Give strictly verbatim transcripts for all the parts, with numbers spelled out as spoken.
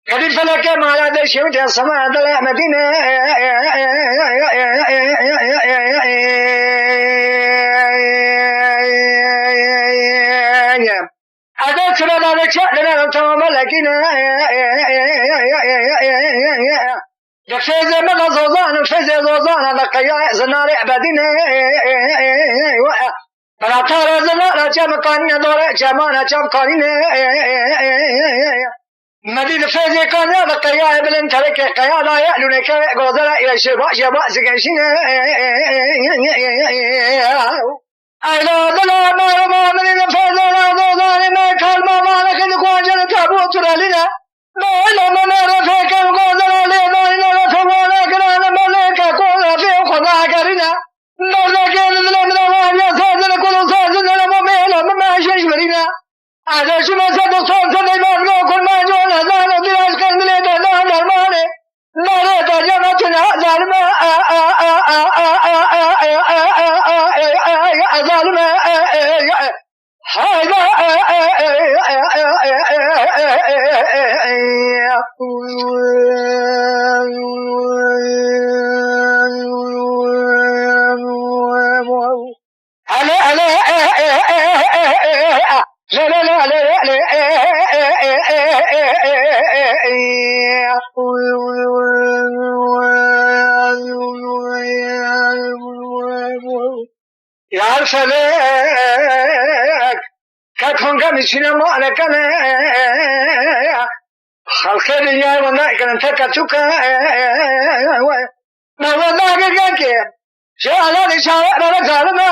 Xwedî felekê mala de şewitê sema dile Medîne. Ede çile dade çe dile tamam lekîne. Di fêzê me de zozan û fêzê zozana de qeyayê zinarê ebedîne. Bira tare zinara çemkanîne, dore çemana çemkanîne. Medî di fêzê kanya de qeyayê bilind terekê qeya daye lûneke gozere îre şêba şêba zigeşîne. Eyda dila me û mamilî di fêzê de zozanê me kalma vanekê di kuancê de tabu turelîne. Bêle me me refêke û gozere lê dayîne, refê wane kirane me lê keko refê xwe dakerîne. Derdekê li dilê min de vaniye sazine kul û sazine lemo mêle min me şeş birîne. Ede şime sed û sed sedê me go kurmancê nezane, dîraşkên dilê de dan dermanê. Merê te cema tune zalime, zalime. Hayda. Hele hele. Le le le le le. Yar felek, ke konka mi çine male kane. Xelqê dinyayê wenda kirin teke tuke. Me wenda gege ki. Şehalet şawe bere zalime.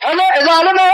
Hele zalime.